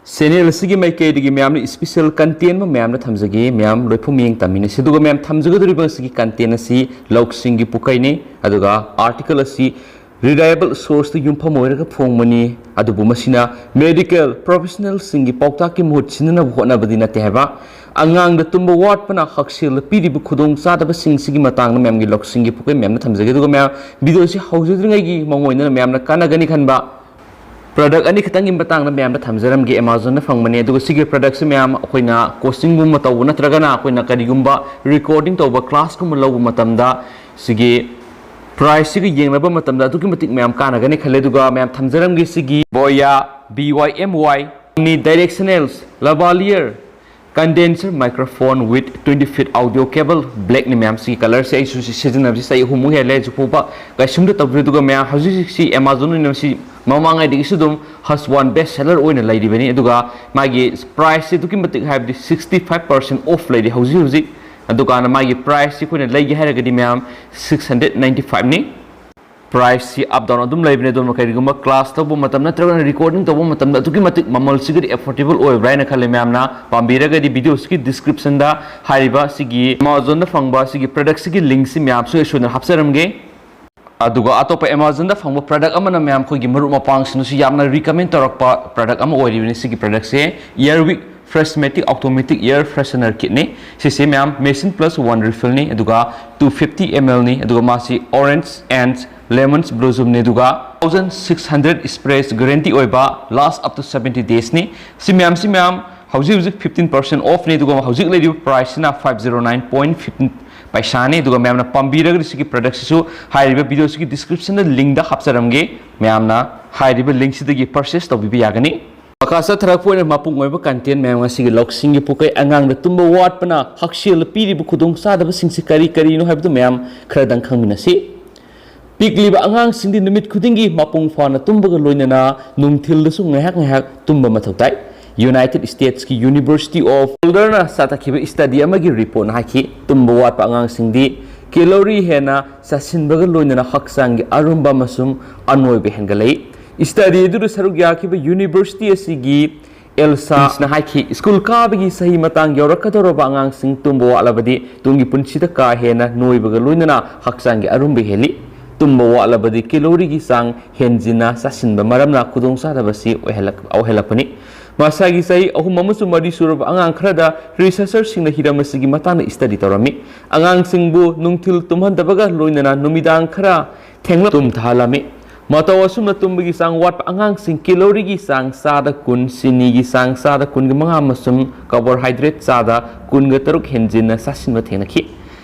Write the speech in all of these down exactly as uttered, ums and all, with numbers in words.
Channel ꯑꯁꯤꯒꯤ ꯃꯥꯏꯀꯩꯗꯒꯤ ꯃꯌꯥꯝꯅ ꯏꯁꯄꯤꯁꯦꯜ ꯀꯟꯇꯦꯟ ꯑꯃ ꯃꯌꯥꯝꯅ ꯊꯝꯖꯒꯦ꯫ ꯃꯌꯥꯝ ꯂꯣꯏꯐꯨꯝ ꯌꯦꯡ ꯇꯝꯃꯤꯟꯅꯁꯤ꯫ ꯑꯗꯨꯒ ꯃꯌꯥꯝ ꯊꯝꯖꯒꯗꯧꯔꯤꯕ ꯑꯁꯤꯒꯤ ꯀꯟꯇꯦꯟ ꯑꯁꯤ ꯂꯧꯁꯤꯡꯒꯤ ꯄꯨꯀꯩꯅꯤ꯫ ꯑꯗꯨꯒ ꯑꯥꯔꯇꯤꯀꯜ ꯑꯁꯤ ꯔꯤꯂꯥꯏꯕꯜ ꯁꯣꯔꯁꯇ ꯌꯨꯝꯐꯝ ꯑꯣꯏꯔꯒ ꯐꯣꯡꯕꯅꯤ꯫ ꯑꯗꯨꯕꯨ ꯃꯁꯤꯅ ꯃꯦꯗꯤꯀꯦꯜ ꯄ꯭ꯔꯣꯐꯦꯁꯅꯦꯜꯁꯤꯡꯒꯤ ꯄꯥꯎꯇꯥꯛꯀꯤ ꯃꯍꯨꯠ ꯁꯤꯟꯅꯅꯕ ꯍꯣꯠꯅꯕꯗꯤ ꯅꯠꯇꯦ ꯍꯥꯏꯕ꯫ ꯑꯉꯥꯡꯗ ꯇꯨꯝꯕ ꯋꯥꯠꯄꯅ ꯍꯛꯁꯦꯜꯗ ꯄꯤꯔꯤꯕ ꯈꯨꯗꯣꯡꯆꯥꯗꯕꯁꯤꯡꯁꯤꯒꯤ ꯃꯇꯥꯡꯗ ꯃꯌꯥꯝꯒꯤ ꯂꯧꯁꯤꯡꯒꯤ ꯄꯨꯀꯩ ꯃꯌꯥꯝꯅ ꯊꯝꯖꯒꯦ꯫ ꯑꯗꯨꯒ ꯃꯌꯥꯝ ꯚꯤꯗꯤꯑꯣꯁꯤ ꯍꯧꯖꯗ꯭ꯔꯤꯉꯩꯒꯤ ꯃꯉꯣꯟꯗꯅ ꯃꯌꯥꯝꯅ ꯀꯥꯟꯅꯒꯅꯤ ꯈꯟꯕ ꯄ꯭ꯔꯗꯛ ꯑꯅꯤꯈꯛꯇꯪꯒꯤ ꯃꯇꯥꯡꯗ ꯃꯌꯥꯝꯗ ꯊꯝꯖꯔꯝꯒꯦ꯫ ꯑꯦꯃꯥꯖꯣꯟꯗ ꯐꯪꯕꯅꯦ꯫ ꯑꯗꯨꯒ ꯁꯤꯒꯤ ꯄ꯭ꯔꯗꯛꯁꯤ ꯃꯌꯥꯝ ꯑꯩꯈꯣꯏꯅ ꯀꯣꯆꯤꯡꯒꯨꯝꯕ ꯇꯧꯕ ꯅꯠꯇ꯭ꯔꯒꯅ ꯑꯩꯈꯣꯏꯅ ꯀꯔꯤꯒꯨꯝꯕ ꯔꯦꯀꯣꯔꯗꯤꯡ ꯇꯧꯕ ꯀ꯭ꯂꯥꯁꯀꯨꯝꯕ ꯂꯧꯕ ꯃꯇꯝꯗ ꯁꯤꯒꯤ ꯄ꯭ꯔꯥꯏꯁꯁꯤꯒ ꯌꯦꯡꯅꯕ ꯃꯇꯝꯗ ꯑꯗꯨꯛꯀꯤ ꯃꯇꯤꯛ ꯃꯌꯥꯝ ꯀꯥꯟꯅꯒꯅꯤ ꯈꯜꯂꯦ꯫ ꯑꯗꯨꯒ ꯃꯌꯥꯝ ꯊꯝꯖꯔꯝꯒꯦ ꯁꯤꯒꯤ ꯕꯣꯌꯥ B Y M Y Omnidirectional Lavalier Condenser Microphone with twenty feet Audio Cable, blackꯅꯤ ꯃꯌꯥꯝ꯫ ꯁꯤꯒꯤ ꯀꯂꯔꯁꯦ ꯑꯩꯁꯨ ꯁꯤ ꯁꯤꯖꯤꯟꯅꯕꯁꯤ ꯆꯍꯤ ꯑꯍꯨꯝꯃꯨꯛ ꯍꯦꯜꯂꯦ꯫ ꯍꯧꯖꯤꯛ ꯐꯥꯎꯕ ꯀꯩꯁꯨꯝꯇ ꯇꯧꯗ꯭ꯔꯤ꯫ ꯑꯗꯨꯒ ꯃꯌꯥꯝ ꯍꯧꯖꯤꯛ ꯍꯧꯖꯤꯛꯁꯤ ꯑꯦꯃꯥꯖꯣꯟ ꯑꯣꯏꯅ ꯁꯤ ꯃꯃꯥꯡꯉꯩꯗꯒꯤꯁꯨ ꯑꯗꯨꯝ ꯍꯁ ꯋꯥꯟ ꯕꯦꯁ ꯁꯦꯂꯔ ꯑꯣꯏꯅ ꯂꯩꯔꯤꯕꯅꯤ꯫ ꯑꯗꯨꯒ ꯃꯥꯒꯤ ꯄ꯭ꯔꯥꯏꯁꯁꯦ ꯑꯗꯨꯛꯀꯤ ꯃꯇꯤꯛ ꯍꯥꯏꯕꯗꯤ sixty five percent off ꯂꯩꯔꯤ ꯍꯧꯖꯤꯛ ꯍꯧꯖꯤꯛ꯫ ꯑꯗꯨꯀꯥꯟꯗ ꯃꯥꯒꯤ ꯄ꯭ꯔꯥꯏꯁꯁꯤ ꯑꯩꯈꯣꯏꯅ ꯂꯩꯒꯦ ꯍꯥꯏꯔꯒꯗꯤ ꯃꯌꯥꯝ six hundred ninety fiveꯅꯤ꯫ ꯄ꯭ꯔꯥꯏꯁꯁꯤ ꯑꯞ ꯗꯥꯎꯟ ꯑꯗꯨꯝ ꯂꯩꯕꯅꯦ꯫ ꯑꯗꯨꯝ ꯀꯔꯤꯒꯨꯝꯕ ꯀ꯭ꯂꯥꯁ ꯇꯧꯕ ꯃꯇꯝ ꯅꯠꯇ꯭ꯔꯒꯅ ꯔꯦꯀꯣꯔꯗꯤꯡ ꯇꯧꯕ ꯃꯇꯝꯗ ꯑꯗꯨꯛꯀꯤ ꯃꯇꯤꯛ ꯃꯃꯜꯁꯤꯒꯗꯤ ꯑꯦꯐꯣꯔꯗꯦꯕꯜ ꯑꯣꯏꯕ꯭ꯔꯥ ꯍꯥꯏꯅ ꯈꯜꯂꯦ꯫ ꯃꯌꯥꯝꯅ ꯄꯥꯝꯕꯤꯔꯒꯗꯤ ꯚꯤꯗꯤꯑꯣꯁꯤꯒꯤ ꯗꯤꯁꯀ꯭ꯔꯤꯞꯁꯟꯗ ꯍꯥꯏꯔꯤꯕ ꯁꯤꯒꯤ ꯑꯦꯃꯥꯖꯣꯟꯗ ꯐꯪꯕ ꯁꯤꯒꯤ ꯄ꯭ꯔꯗꯛꯁꯤꯒꯤ ꯂꯤꯡꯁꯤ ꯃꯌꯥꯝꯁꯨ ꯑꯩ ꯁꯣꯏꯗꯅ ꯍꯥꯞꯆꯔꯝꯒꯦ꯫ ꯑꯗꯨꯒ ꯑꯇꯣꯞꯄ ꯑꯦꯃꯥꯖꯣꯟꯗ ꯐꯪꯕ ꯄ꯭ꯔꯗꯛ ꯑꯃꯅ ꯃꯌꯥꯝ ꯑꯩꯈꯣꯏꯒꯤ ꯃꯔꯨꯞ ꯃꯄꯥꯡꯁꯤꯡꯅꯁꯨ ꯌꯥꯝꯅ ꯔꯤꯀꯃꯦꯟ ꯇꯧꯔꯛꯄ ꯄ꯭ꯔꯗꯛ ꯑꯃ ꯑꯣꯏꯔꯤꯕꯅꯤ꯫ ꯁꯤꯒꯤ ꯄ꯭ꯔꯗꯛꯁꯦ Airwick Freshmatic Automatic Air Freshener Kitꯅꯤ꯫ ꯁꯤꯁꯦ ꯃꯌꯥꯝ machine plus one refillꯅꯤ꯫ ꯑꯗꯨꯒ two fifty mlꯅꯤ꯫ ꯑꯗꯨꯒ ꯃꯥꯁꯤ orange and lemons blossomꯅꯤ꯫ ꯑꯗꯨꯒ thousand six hundred sprays guarantee ꯑꯣꯏꯕ, last up to seventy daysꯅꯤ꯫ ꯁꯤ ꯃꯌꯥꯝꯁꯤ ꯃꯌꯥꯝ ꯍꯧꯖꯤꯛ ꯍꯧꯖꯤꯛ fifteen percent offꯅꯤ꯫ ꯑꯗꯨꯒ ꯍꯧꯖꯤꯛ ꯂꯩꯔꯤꯕ ꯄ꯭ꯔꯥꯏꯁꯁꯤꯅ five zero nine point fifteen ꯄꯩꯁꯥꯅꯤ꯫ ꯑꯗꯨꯒ ꯃꯌꯥꯝꯅ ꯄꯥꯝꯕꯤꯔꯒꯗꯤ ꯁꯤꯒꯤ ꯄ꯭ꯔꯗꯛꯁꯤꯁꯨ ꯍꯥꯏꯔꯤꯕ ꯚꯤꯗꯤꯑꯣꯁꯤꯒꯤ ꯗꯤꯁꯀ꯭ꯔꯤꯞꯁꯟꯗ ꯂꯤꯡꯗ ꯍꯥꯞꯆꯔꯝꯒꯦ꯫ ꯃꯌꯥꯝꯅ ꯍꯥꯏꯔꯤꯕ ꯂꯤꯡꯁꯤꯗꯒꯤ ꯄꯔꯆꯦꯁ ꯇꯧꯕꯤꯕ ꯌꯥꯒꯅꯤ꯫ ꯃꯈꯥ ꯆꯠꯊꯔꯛꯄ ꯑꯣꯏꯅ ꯃꯄꯨꯡ ꯑꯣꯏꯕ ꯀꯟꯇꯦꯟ ꯃꯌꯥꯝ ꯑꯁꯤꯒꯤ ꯂꯧꯁꯤꯡꯒꯤ ꯄꯨꯀꯩ ꯑꯉꯥꯡꯗ ꯇꯨꯝꯕ ꯋꯥꯠꯄꯅ ꯍꯛꯁꯦꯜꯗ ꯄꯤꯔꯤꯕ ꯈꯨꯗꯣꯡꯆꯥꯗꯕꯁꯤꯡꯁꯤ ꯀꯔꯤ ꯀꯔꯤꯅꯣ ꯍꯥꯏꯕꯗꯨ ꯃꯌꯥꯝ ꯈꯔꯗꯪ ꯈꯪꯃꯤꯟꯅꯁꯤ꯫ ꯄꯤꯛꯂꯤꯕ ꯑꯉꯥꯡꯁꯤꯡꯗꯤ ꯅꯨꯃꯤꯠ ꯈꯨꯗꯤꯡꯒꯤ ꯃꯄꯨꯡ ꯐꯥꯅ ꯇꯨꯝꯕꯒ ꯂꯣꯏꯅꯅ ꯅꯨꯡꯊꯤꯜꯗꯁꯨ ꯉꯥꯏꯍꯥꯛ ꯉꯥꯏꯍꯥꯛ ꯇꯨꯝꯕ ꯃꯊꯧ ꯇꯥꯏ꯫ ꯌꯨꯅꯥꯏꯇꯦꯗ ꯁ꯭ꯇꯦꯠꯁꯀꯤ ꯌꯨꯅꯤꯚꯔꯁꯤꯇꯤ ꯑꯣꯐ ꯕꯣꯜꯗꯔꯅ ꯆꯠꯊꯈꯤꯕ ꯁ꯭ꯇꯗꯤ ꯑꯃꯒꯤ ꯔꯤꯄꯣꯔꯠꯅ ꯍꯥꯏꯈꯤ, ꯇꯨꯝꯕ ꯋꯥꯠꯄ ꯑꯉꯥꯡꯁꯤꯡꯗꯤ ꯀꯦꯂꯣꯔꯤ ꯍꯦꯟꯅ ꯆꯥꯁꯤꯟꯕꯒ ꯂꯣꯏꯅꯅ ꯍꯛꯆꯥꯡꯒꯤ ꯑꯔꯨꯝꯕ ꯑꯃꯁꯨꯡ ꯑꯅꯣꯏꯕ ꯍꯦꯟꯒꯠꯂꯛꯏ꯫ ꯁ꯭ꯇꯗꯤ ꯑꯗꯨꯗ ꯁꯔꯨꯛ ꯌꯥꯈꯤꯕ ꯌꯨꯅꯤꯚꯔꯁꯤꯇꯤ ꯑꯁꯤꯒꯤ ꯑꯦꯜꯁꯥꯅ ꯍꯥꯏꯈꯤ, ꯁ꯭ꯀꯨꯜ ꯀꯥꯕꯒꯤ ꯆꯍꯤ ꯃꯇꯥꯡ ꯌꯧꯔꯛꯀꯗꯧꯔꯕ ꯑꯉꯥꯡꯁꯤꯡ ꯇꯨꯝꯕ ꯋꯥꯠꯂꯕꯗꯤ ꯇꯨꯡꯒꯤ ꯄꯨꯟꯁꯤꯗ ꯀꯥ ꯍꯦꯟꯅ ꯅꯣꯏꯕꯒ ꯂꯣꯏꯅꯅ ꯍꯛꯆꯥꯡꯒꯤ ꯑꯔꯨꯝꯕ ꯍꯦꯜꯂꯤ꯫ ꯇꯨꯝꯕ ꯋꯥꯠꯂꯕꯗꯤ ꯀꯦꯂꯣꯔꯤꯒꯤ ꯆꯥꯡ ꯍꯦꯟꯖꯤꯟꯅ ꯆꯥꯁꯤꯟꯕ ꯃꯔꯝꯅ ꯈꯨꯗꯣꯡꯆꯥꯗꯕꯁꯤ ꯑꯣꯏꯍꯜꯂꯛ-, ꯑꯣꯏꯍꯜꯂꯛꯄꯅꯤ꯫ ꯃꯁꯥꯒꯤ ꯆꯍꯤ ꯑꯍꯨꯝ ꯑꯃꯁꯨꯡ ꯃꯔꯤ ꯁꯨꯔꯕ ꯑꯉꯥꯡ ꯈꯔꯗ ꯔꯤꯁꯔꯆꯔꯁꯤꯡꯅ ꯍꯤꯔꯝ ꯑꯁꯤꯒꯤ ꯃꯇꯥꯡꯗ ꯁ꯭ꯇꯗꯤ ꯇꯧꯔꯝꯃꯤ꯫ ꯑꯉꯥꯡꯁꯤꯡꯕꯨ ꯅꯨꯡꯊꯤꯜ ꯇꯨꯝꯍꯟꯗꯕꯒ ꯂꯣꯏꯅꯅ ꯅꯨꯃꯤꯗꯥꯡ ꯈꯔ ꯊꯦꯡꯂꯞ ꯇꯨꯝꯊꯍꯜꯂꯝꯃꯤ꯫ ꯃꯇꯧ ꯑꯁꯨꯝꯅ ꯇꯨꯝꯕꯒꯤ ꯆꯥꯡ ꯋꯥꯠꯄ ꯑꯉꯥꯡꯁꯤꯡ ꯀꯦꯂꯣꯔꯤꯒꯤ ꯆꯥꯡ ꯆꯥꯗ ꯀꯨꯟ, ꯆꯤꯅꯤꯒꯤ ꯆꯥꯡ ꯆꯥꯗ ꯀꯨꯟꯒ ꯃꯉꯥ ꯑꯃꯁꯨꯡ ꯀꯥꯔꯕꯣꯍꯥꯏꯗ꯭ꯔꯦꯠ ꯆꯥꯗ ꯀꯨꯟꯒ ꯇꯔꯨꯛ ꯍꯦꯟꯖꯤꯟꯅ ꯆꯥꯁꯤꯟꯕ ꯊꯦꯡꯅꯈꯤ꯫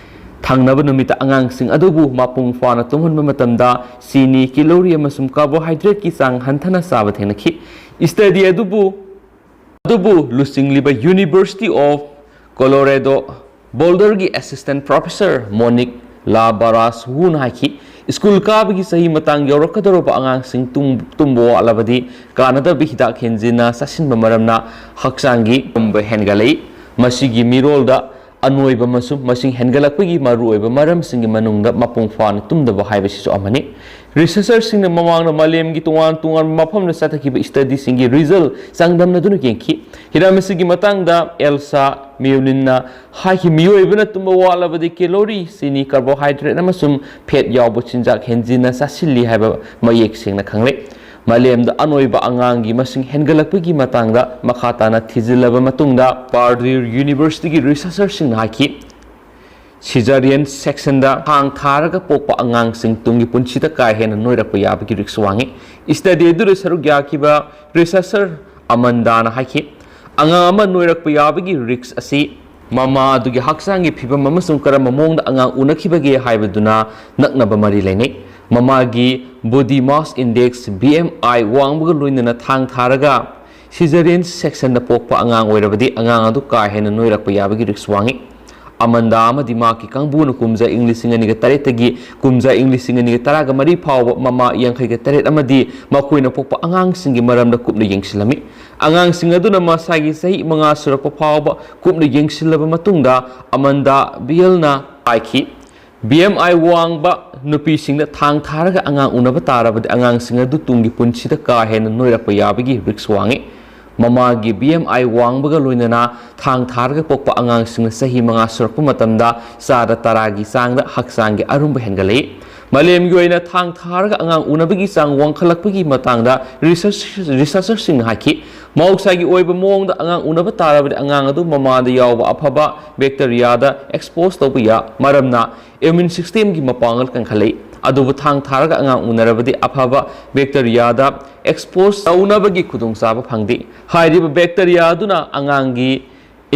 ꯊꯪꯅꯕ ꯅꯨꯃꯤꯠꯇ ꯑꯉꯥꯡꯁꯤꯡ ꯑꯗꯨꯕꯨ ꯃꯄꯨꯡ ꯐꯥꯅ ꯇꯨꯝꯍꯟꯕ ꯃꯇꯝꯗ ꯆꯤꯅꯤ, ꯀꯦꯂꯣꯔꯤ ꯑꯃꯁꯨꯡ ꯀꯥꯔꯕꯣꯍꯥꯏꯗ꯭ꯔꯦꯠꯀꯤ ꯆꯥꯡ ꯍꯟꯊꯅ ꯆꯥꯕ ꯊꯦꯡꯅꯈꯤ꯫ ꯁ꯭ꯇꯗꯤ ꯑꯗꯨꯕꯨ, ꯑꯗꯨꯕꯨ ꯂꯨꯆꯤꯡꯂꯤꯕ University of Colorado Boulderꯒꯤ assistant professor Monique LaBarash Wuꯅ ꯍꯥꯏꯈꯤ, ꯁ꯭ꯀꯨꯜ ꯀꯥꯕꯒꯤ ꯆꯍꯤ ꯃꯇꯥꯡ ꯌꯧꯔꯛꯀꯗꯧꯔꯕ ꯑꯉꯥꯡꯁꯤꯡ ꯇꯨꯝ-, ꯇꯨꯝꯕ ꯋꯥꯠꯂꯕꯗꯤ ꯀꯥꯟꯅꯗꯕ ꯍꯤꯗꯥꯛ ꯍꯦꯟꯖꯤꯟꯅ ꯆꯥꯁꯤꯟꯕ ꯃꯔꯝꯅ ꯍꯛꯆꯥꯡꯒꯤ ꯇꯨꯝꯕ ꯍꯦꯟꯒꯠꯂꯛꯏ꯫ ꯃꯁꯤꯒꯤ ꯃꯤꯔꯣꯜꯗ ꯑꯅꯣꯏꯕ ꯑꯃꯁꯨꯡ ꯃꯁꯤꯡ ꯍꯦꯟꯒꯠꯂꯛꯄꯒꯤ ꯃꯔꯨꯑꯣꯏꯕ ꯃꯔꯝꯁꯤꯡꯒꯤ ꯃꯅꯨꯡꯗ ꯃꯄꯨꯡ ꯐꯥꯅ ꯇꯨꯝꯗꯕ ꯍꯥꯏꯕꯁꯤꯁꯨ ꯑꯃꯅꯤ꯫ ꯔꯤꯁꯔꯆꯔꯁꯤꯡꯅ ꯃꯃꯥꯡꯗ ꯃꯥꯂꯦꯝꯒꯤ ꯇꯣꯉꯥꯟ ꯇꯣꯉꯥꯟꯕ ꯃꯐꯝꯗ ꯆꯠꯊꯈꯤꯕ ꯁ꯭ꯇꯗꯤꯁꯤꯡꯒꯤ ꯔꯤꯖꯜ ꯆꯥꯡꯗꯝꯅꯗꯨꯅ ꯌꯦꯡꯈꯤ꯫ ꯍꯤꯔꯝ ꯑꯁꯤꯒꯤ ꯃꯇꯥꯡꯗ ꯑꯦꯜꯁꯥ ꯃ꯭ꯌꯨꯂꯤꯟꯅ ꯍꯥꯏꯈꯤ, ꯃꯤꯑꯣꯏꯕꯅ ꯇꯨꯝꯕ ꯋꯥꯠꯂꯕꯗꯤ ꯀꯦꯂꯣꯔꯤ, ꯆꯤꯅꯤ, ꯀꯥꯔꯕꯣꯍꯥꯏꯗ꯭ꯔꯦꯠ ꯑꯃꯁꯨꯡ ꯐꯦꯠ ꯌꯥꯎꯕ ꯆꯤꯟꯖꯥꯛ ꯍꯦꯟꯖꯤꯟꯅ ꯆꯥꯁꯤꯜꯂꯤ ꯍꯥꯏꯕ ꯃꯌꯦꯛ ꯁꯦꯡꯅ ꯈꯪꯂꯦ꯫ ꯃꯥꯂꯦꯝꯗ ꯑꯅꯣꯏꯕ ꯑꯉꯥꯡꯒꯤ ꯃꯁꯤꯡ ꯍꯦꯟꯒꯠꯂꯛꯄꯒꯤ ꯃꯇꯥꯡꯗ ꯃꯈꯥ ꯇꯥꯅ ꯊꯤꯖꯤꯜꯂꯕ ꯃꯇꯨꯡꯗ, ꯄꯥꯔꯗ꯭ꯌꯨ ꯌꯨꯅꯤꯚꯔꯁꯤꯇꯤꯒꯤ ꯔꯤꯁꯔꯆꯔꯁꯤꯡꯅ ꯍꯥꯏꯈꯤ, ꯁꯤꯖꯔꯤꯌꯟ ꯁꯦꯛꯁꯟꯗ ꯊꯥꯡ ꯊꯥꯔꯒ ꯄꯣꯛꯄ ꯑꯉꯥꯡꯁꯤꯡ ꯇꯨꯡꯒꯤ ꯄꯨꯟꯁꯤꯗ ꯀꯥ ꯍꯦꯟꯅ ꯅꯣꯏꯔꯛꯄ ꯌꯥꯕꯒꯤ ꯔꯤꯁ꯭ꯛ ꯋꯥꯡꯏ꯫ ꯁ꯭ꯇꯗꯤ ꯑꯗꯨꯗ ꯁꯔꯨꯛ ꯌꯥꯈꯤꯕ ꯔꯤꯁꯔꯆꯔ ꯑꯃꯟꯗꯥꯅ ꯍꯥꯏꯈꯤ, ꯑꯉꯥꯡ ꯑꯃ ꯅꯣꯏꯔꯛꯄ ꯌꯥꯕꯒꯤ ꯔꯤꯁ꯭ꯛ ꯑꯁꯤ ꯃꯃꯥ ꯑꯗꯨꯒꯤ ꯍꯛꯆꯥꯡꯒꯤ ꯐꯤꯚꯝ ꯑꯃꯁꯨꯡ ꯀꯔꯝꯕ ꯃꯑꯣꯡꯗ ꯑꯉꯥꯡ ꯎꯅꯈꯤꯕꯒꯦ ꯍꯥꯏꯕꯗꯨꯅ ꯅꯛꯅꯕ ꯃꯔꯤ ꯂꯩꯅꯩ꯫ ꯃꯃꯥꯒꯤ body mass index, B M I, ꯋꯥꯡꯕꯒ ꯂꯣꯏꯅꯅ ꯊꯥꯡ ꯊꯥꯔꯒ ꯁꯤꯖꯔꯤꯌꯟ ꯁꯦꯛꯁꯟꯗ ꯄꯣꯛꯄ ꯑꯉꯥꯡ ꯑꯣꯏꯔꯕꯗꯤ ꯑꯉꯥꯡ ꯑꯗꯨ ꯀꯥ ꯍꯦꯟꯅ ꯅꯣꯏꯔꯛꯄ ꯌꯥꯕꯒꯤ ꯔꯤꯁ꯭ꯛ ꯋꯥꯡꯏ꯫ ꯑꯃꯟꯗꯥ ꯑꯃꯗꯤ ꯃꯍꯥꯛꯀꯤ ꯀꯥꯡꯕꯨꯅ ꯀꯨꯝꯖꯥ ꯏꯪ ꯂꯤꯁꯤꯡ ꯑꯅꯤꯒ ꯇꯔꯦꯠꯇꯒꯤ ꯀꯨꯝꯖꯥ ꯏꯪ ꯂꯤꯁꯤꯡ ꯑꯅꯤꯒ ꯇꯔꯥꯒ ꯃꯔꯤ ꯐꯥꯎꯕ ꯃꯃꯥ ꯌꯥꯡꯈꯩꯒ ꯇꯔꯦꯠ ꯑꯃꯗꯤ ꯃꯈꯣꯏꯅ ꯄꯣꯛꯄ ꯑꯉꯥꯡꯁꯤꯡꯒꯤ ꯃꯔꯝꯗ ꯀꯨꯞꯅ ꯌꯦꯡꯁꯤꯜꯂꯝꯃꯤ꯫ ꯑꯉꯥꯡꯁꯤꯡ ꯑꯗꯨꯅ ꯃꯁꯥꯒꯤ ꯆꯍꯤ ꯃꯉꯥ ꯁꯨꯔꯛꯄ ꯐꯥꯎꯕ ꯀꯨꯞꯅ ꯌꯦꯡꯁꯤꯜꯂꯕ ꯃꯇꯨꯡꯗ, ꯑꯃꯟꯗꯥ ꯕꯤꯌꯦꯜꯅ ꯍꯥꯏꯈꯤ, B M I ꯋꯥꯡꯕ ꯅꯨꯄꯤꯁꯤꯡꯗ ꯊꯥꯡ ꯊꯥꯔꯒ ꯑꯉꯥꯡ ꯎꯅꯕ ꯇꯥꯔꯕꯗꯤ, ꯑꯉꯥꯡꯁꯤꯡ ꯑꯗꯨ ꯇꯨꯡꯒꯤ ꯄꯨꯟꯁꯤꯗ ꯀꯥ ꯍꯦꯟꯅ ꯅꯣꯏꯔꯛꯄ ꯌꯥꯕꯒꯤ ꯔꯤꯁ꯭ꯛ ꯋꯥꯡꯏ꯫ ꯃꯃꯥꯒꯤ B M I ꯋꯥꯡꯕꯒ ꯂꯣꯏꯅꯅ ꯊꯥꯡ ꯊꯥꯔꯒ ꯄꯣꯛꯄ ꯑꯉꯥꯡꯁꯤꯡꯅ ꯆꯍꯤ ꯃꯉꯥ ꯁꯨꯔꯛꯄ ꯃꯇꯝꯗ ꯆꯥꯗ ꯇꯔꯥꯒꯤ ꯆꯥꯡꯗ ꯍꯛꯆꯥꯡꯒꯤ ꯑꯔꯨꯝꯕ ꯍꯦꯟꯒꯠꯂꯛꯏ꯫ ꯃꯥꯂꯦꯝꯒꯤ ꯑꯣꯏꯅ ꯊꯥꯡ ꯊꯥꯔꯒ ꯑꯉꯥꯡ ꯎꯅꯕꯒꯤ ꯆꯥꯡ ꯋꯥꯡꯈꯠꯂꯛꯄꯒꯤ ꯃꯇꯥꯡꯗ ꯔꯤꯁꯔꯆ ꯔꯤꯁꯔꯆꯔꯁꯤꯡꯅ ꯍꯥꯏꯈꯤ꯫ ꯃꯍꯧꯁꯥꯒꯤ ꯑꯣꯏꯕ ꯃꯑꯣꯡꯗ ꯑꯉꯥꯡ ꯎꯅꯕ ꯇꯥꯔꯕꯗꯤ ꯑꯉꯥꯡ ꯑꯗꯨ ꯃꯃꯥꯗ ꯌꯥꯎꯕ ꯑꯐꯕ ꯕꯦꯛꯇꯔꯤꯌꯥꯗ ꯑꯦꯛꯁꯄꯣꯖ ꯇꯧꯕ ꯌꯥ ꯃꯔꯝꯅ ꯏꯝꯃ꯭ꯌꯨꯟ ꯁꯤꯁꯇꯦꯝꯒꯤ ꯃꯄꯥꯡꯒꯜ ꯀꯟꯈꯠꯂꯛꯏ꯫ ꯑꯗꯨꯕꯨ ꯊꯥꯡ ꯊꯥꯔꯒ ꯑꯉꯥꯡ ꯎꯅꯔꯕꯗꯤ ꯑꯐꯕ ꯕꯦꯛꯇꯔꯤꯌꯥꯗ ꯑꯦꯛꯁꯄꯣꯖ ꯇꯧꯅꯕꯒꯤ ꯈꯨꯗꯣꯡꯆꯥꯕ ꯐꯪꯗꯦ꯫ ꯍꯥꯏꯔꯤꯕ ꯕꯦꯛꯇꯔꯤꯌꯥ ꯑꯗꯨꯅ ꯑꯉꯥꯡꯒꯤ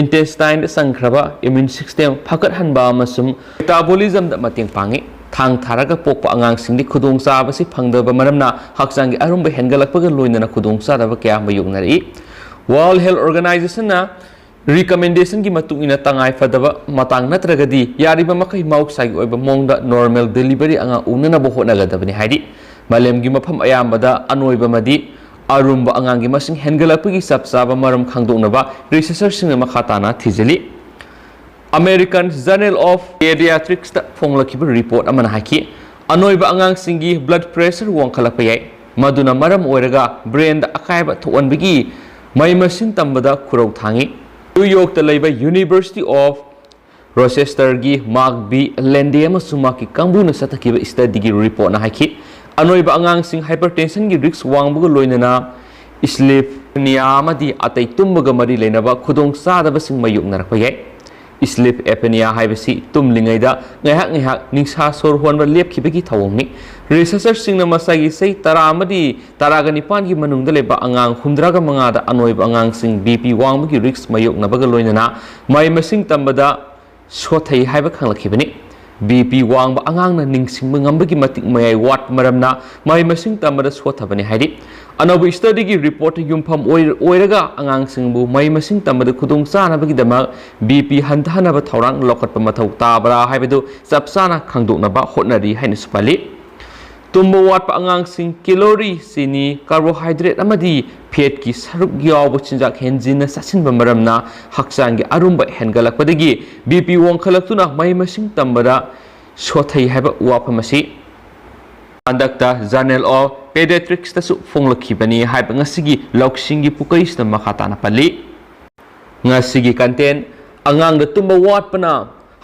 ꯏꯟꯇꯦꯁꯇꯥꯏꯟꯗ ꯆꯪꯈ꯭ꯔꯕ ꯏꯝꯃ꯭ꯌꯨꯟ ꯁꯤꯁꯇꯦꯝ ꯐꯒꯠꯍꯟꯕ ꯑꯃꯁꯨꯡ ꯃꯦꯇꯥꯕꯣꯂꯤꯖꯝꯗ ꯃꯇꯦꯡ ꯄꯥꯡꯏ꯫ ꯊꯥꯡ ꯊꯥꯔꯒ ꯄꯣꯛꯄ ꯑꯉꯥꯡꯁꯤꯡꯗꯤ ꯈꯨꯗꯣꯡꯆꯥꯕꯁꯤ ꯐꯪꯗꯕ ꯃꯔꯝꯅ ꯍꯛꯆꯥꯡꯒꯤ ꯑꯔꯨꯝꯕ ꯍꯦꯟꯒꯠꯂꯛꯄꯒ ꯂꯣꯏꯅꯅ ꯈꯨꯗꯣꯡꯆꯥꯗꯕ ꯀꯌꯥ ꯃꯥꯌꯣꯛꯅꯔꯛꯏ꯫ ꯋꯥꯔꯜꯗ ꯍꯦꯜꯊ ꯑꯣꯔꯒꯅꯥꯏꯖꯦꯁꯟꯅ ꯔꯤꯀꯃꯦꯟꯗꯦꯁꯟꯒꯤ ꯃꯇꯨꯡ ꯏꯟꯅ ꯇꯉꯥꯏ ꯐꯗꯕ ꯃꯇꯥꯡ ꯅꯠꯇ꯭ꯔꯒꯗꯤ ꯌꯥꯔꯤꯕ ꯃꯈꯩ ꯃꯍꯧꯁꯥꯒꯤ ꯑꯣꯏꯕ ꯃꯑꯣꯡꯗ ꯅꯣꯔꯃꯦꯜ ꯗꯦꯂꯤꯚꯔꯤ ꯑꯉꯥꯡ ꯎꯅꯅꯕ ꯍꯣꯠꯅꯒꯗꯕꯅꯤ ꯍꯥꯏꯔꯤ꯫ ꯃꯥꯂꯦꯝꯒꯤ ꯃꯐꯝ ꯑꯌꯥꯝꯕꯗ ꯑꯅꯣꯏꯕ ꯑꯃꯗꯤ ꯑꯔꯨꯝꯕ ꯑꯉꯥꯡꯒꯤ ꯃꯁꯤꯡ ꯍꯦꯟꯒꯠꯂꯛꯄꯒꯤ ꯆꯞ ꯆꯥꯕ ꯃꯔꯝ ꯈꯪꯗꯣꯛꯅꯕ ꯔꯤꯁꯔꯆꯔꯁꯤꯡꯅ ꯃꯈꯥ ꯇꯥꯅ ꯊꯤꯖꯤꯜꯂꯤ꯫ American Journal of Pediatricsꯇ ꯐꯣꯡꯂꯛꯈꯤꯕ ꯔꯤꯄꯣꯔꯠ ꯑꯃꯅ ꯍꯥꯏꯈꯤ, ꯑꯅꯣꯏꯕ ꯑꯉꯥꯡꯁꯤꯡꯒꯤ ꯕ꯭ꯂꯗ ꯄ꯭ꯔꯦꯁꯔ ꯋꯥꯡꯈꯠꯂꯛꯄ ꯌꯥꯏ, ꯃꯗꯨꯅ ꯃꯔꯝ ꯑꯣꯏꯔꯒ ꯕ꯭ꯔꯦꯟꯗ ꯑꯀꯥꯏꯕ ꯊꯣꯛꯍꯟꯕꯒꯤ ꯃꯍꯩ ꯃꯁꯤꯡ ꯇꯝꯕꯗ ꯈꯨꯔꯧ ꯊꯥꯡꯏ꯫ ꯅ꯭ꯌꯨ ꯌꯣꯔꯛꯇ ꯂꯩꯕ University of Rochesterꯒꯤ Mark B Lande ꯑꯃꯁꯨꯡ ꯃꯍꯥꯛꯀꯤ ꯀꯥꯡꯕꯨꯅ ꯆꯠꯊꯈꯤꯕ ꯁ꯭ꯇꯗꯤꯒꯤ ꯔꯤꯄꯣꯔꯠꯅ ꯍꯥꯏꯈꯤ, ꯑꯅꯣꯏꯕ ꯑꯉꯥꯡꯁꯤꯡ ꯍꯥꯏꯄꯔꯇꯦꯟꯁꯟꯒꯤ ꯔꯤꯁ꯭ꯛ ꯋꯥꯡꯕꯒ ꯂꯣꯏꯅꯅ ꯁ꯭ꯂꯤꯞ ꯑꯦꯄꯅꯤꯌꯥ ꯑꯃꯗꯤ ꯑꯇꯩ ꯇꯨꯝꯕꯒ ꯃꯔꯤ ꯂꯩꯅꯕ ꯈꯨꯗꯣꯡꯆꯥꯗꯕꯁꯤꯡ ꯃꯥꯌꯣꯛꯅꯔꯛꯄ ꯌꯥꯏ꯫ ꯁ꯭ꯂꯤꯞ ꯑꯦꯄꯅꯤꯌꯥ ꯍꯥꯏꯕꯁꯤ ꯇꯨꯝꯂꯤꯉꯩꯗ ꯉꯥꯏꯍꯥꯛ ꯉꯥꯏꯍꯥꯛ ꯅꯤꯡꯁꯥ ꯁꯣꯔ ꯍꯣꯟꯕ ꯂꯦꯞꯈꯤꯕꯒꯤ ꯊꯧꯑꯣꯡꯅꯤ꯫ ꯔꯤꯁꯔꯆꯔꯁꯤꯡꯅ ꯃꯁꯥꯒꯤ ꯆꯍꯤ ꯇꯔꯥ ꯑꯃꯗꯤ ꯇꯔꯥꯒ ꯅꯤꯄꯥꯟꯒꯤ ꯃꯅꯨꯡꯗ ꯂꯩꯕ ꯑꯉꯥꯡ ꯍꯨꯝꯗ꯭ꯔꯥꯒ ꯃꯉꯥꯗ ꯑꯅꯣꯏꯕ ꯑꯉꯥꯡꯁꯤꯡ B P ꯋꯥꯡꯕꯒꯤ ꯔꯤꯁ꯭ꯛ ꯃꯥꯌꯣꯛꯅꯕꯒ ꯂꯣꯏꯅꯅ ꯃꯍꯩ ꯃꯁꯤꯡ ꯇꯝꯕꯗ ꯁꯣꯊꯩ ꯍꯥꯏꯕ ꯈꯪꯂꯛꯈꯤꯕꯅꯤ꯫ B P ꯋꯥꯡꯕ ꯑꯉꯥꯡꯅ ꯅꯤꯡꯁꯤꯡꯕ ꯉꯝꯕꯒꯤ ꯃꯇꯤꯛ ꯃꯌꯥꯏ ꯋꯥꯠꯄ ꯃꯔꯝꯅ ꯃꯍꯩ ꯃꯁꯤꯡ ꯇꯝꯕꯗ ꯁꯣꯊꯕꯅꯤ ꯍꯥꯏꯔꯤ꯫ ꯑꯅꯧꯕ ꯁ꯭ꯇꯗꯤꯒꯤ ꯔꯤꯄꯣꯔꯠꯇ ꯌꯨꯝꯐꯝ ꯑꯣꯏ-, ꯑꯣꯏꯔꯒ ꯑꯉꯥꯡꯁꯤꯡꯕꯨ ꯃꯍꯩ ꯃꯁꯤꯡ ꯇꯝꯕꯗ ꯈꯨꯗꯣꯡ ꯆꯥꯅꯕꯒꯤꯗꯃꯛ B P ꯍꯟꯊꯍꯟꯅꯕ ꯊꯧꯔꯥꯡ ꯂꯧꯈꯠꯄ ꯃꯊꯧ ꯇꯥꯕ꯭ꯔꯥ ꯍꯥꯏꯕꯗꯨ ꯆꯞ ꯆꯥꯅ ꯈꯪꯗꯣꯛꯅꯕ ꯍꯣꯠꯅꯔꯤ ꯍꯥꯏꯅꯁꯨ ꯄꯜꯂꯤ꯫ ꯇꯨꯝꯕ ꯋꯥꯠꯄ ꯑꯉꯥꯡꯁꯤꯡ ꯀꯦꯂꯣꯔꯤ, ꯆꯤꯅꯤ, ꯀꯥꯔꯕꯣꯍꯥꯏꯗ꯭ꯔꯦꯠ ꯑꯃꯗꯤ ꯐꯦꯠꯀꯤ ꯁꯔꯨꯛ ꯌꯥꯎꯕ ꯆꯤꯟꯖꯥꯛ ꯍꯦꯟꯖꯤꯟꯅ ꯆꯥꯁꯤꯟꯕ ꯃꯔꯝꯅ ꯍꯛꯆꯥꯡꯒꯤ ꯑꯔꯨꯝꯕ ꯍꯦꯟꯒꯠꯂꯛꯄꯗꯒꯤ B P ꯋꯥꯡꯈꯠꯂꯛꯇꯨꯅ ꯃꯍꯩ ꯃꯁꯤꯡ ꯇꯝꯕꯗ ꯁꯣꯊꯩ ꯍꯥꯏꯕ ꯋꯥꯐꯝ ꯑꯁꯤ ꯍꯟꯗꯛꯇ Journal of Pediatrics ꯇꯁꯨ ꯐꯣꯡꯂꯛꯈꯤꯕꯅꯤ ꯍꯥꯏꯕ ꯉꯁꯤꯒꯤ ꯂꯧꯁꯤꯡꯒꯤ ꯄꯨꯀꯩꯁꯤꯗ ꯃꯈꯥ ꯇꯥꯅ ꯄꯜꯂꯤ꯫ ꯉꯁꯤꯒꯤ content: ꯑꯉꯥꯡꯗ ꯇꯨꯝꯕ ꯋꯥꯠꯄꯅ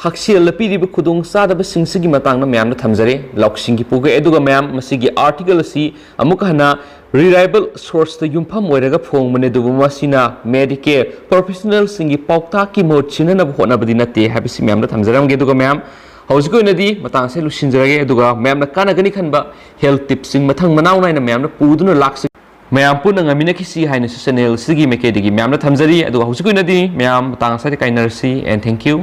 ꯍꯛꯁꯦꯜꯗ ꯄꯤꯔꯤꯕ ꯈꯨꯗꯣꯡꯆꯥꯗꯕꯁꯤꯡꯁꯤꯒꯤ ꯃꯇꯥꯡꯗ ꯃꯌꯥꯝꯗ ꯊꯝꯖꯔꯦ ꯂꯧꯁꯤꯡꯒꯤ ꯄꯨꯀꯩ꯫ ꯑꯗꯨꯒ ꯃꯌꯥꯝ, ꯃꯁꯤꯒꯤ article ꯑꯁꯤ ꯑꯃꯨꯛꯀ ꯍꯟꯅ reliable source ꯇ ꯌꯨꯝꯐꯝ ꯑꯣꯏꯔꯒ ꯐꯣꯡꯕꯅꯤ, ꯑꯗꯨꯕꯨ ꯃꯁꯤꯅ Medicare professional ꯁꯤꯡꯒꯤ ꯄꯥꯎꯇꯥꯛꯀꯤ ꯃꯍꯨꯠ ꯁꯤꯟꯅꯅꯕ ꯍꯣꯠꯅꯕꯗꯤ ꯅꯠꯇꯦ ꯍꯥꯏꯕꯁꯤ ꯃꯌꯥꯝꯗ ꯊꯝꯖꯔꯝꯒꯦ꯫ ꯑꯗꯨꯒ ꯃꯌꯥꯝ, ꯍꯧꯖꯤꯛꯀꯤ ꯑꯣꯏꯅꯗꯤ ꯃꯇꯥꯡ ꯑꯁꯤꯗ ꯂꯣꯏꯁꯤꯟꯖꯔꯒꯦ꯫ ꯑꯗꯨꯒ ꯃꯌꯥꯝꯅ ꯀꯥꯟꯅꯒꯅꯤ ꯈꯟꯕ health tips ꯁꯤꯡ ꯃꯊꯪ ꯃꯅꯥꯎ ꯅꯥꯏꯅ ꯃꯌꯥꯝꯅ ꯄꯨꯗꯨꯅ ꯂꯥꯛꯆ-, ꯃꯌꯥꯝ ꯄꯨꯟꯅ ꯉꯝꯃꯤꯟꯅꯈꯤꯁꯤ ꯍꯥꯏꯅꯁꯨ channel ꯑꯁꯤꯒꯤ ꯃꯥꯏꯀꯩꯗꯒꯤ ꯃꯌꯥꯝꯗ ꯊꯝꯖꯔꯤ꯫ ꯑꯗꯨꯒ ꯍꯧꯖꯤꯛꯀꯤ ꯑꯣꯏꯅꯗꯤ ꯃꯌꯥꯝ ꯃꯇꯥꯡ ꯑꯁꯤꯗ ꯀꯥꯏꯅꯔꯁꯤ, and thank you꯫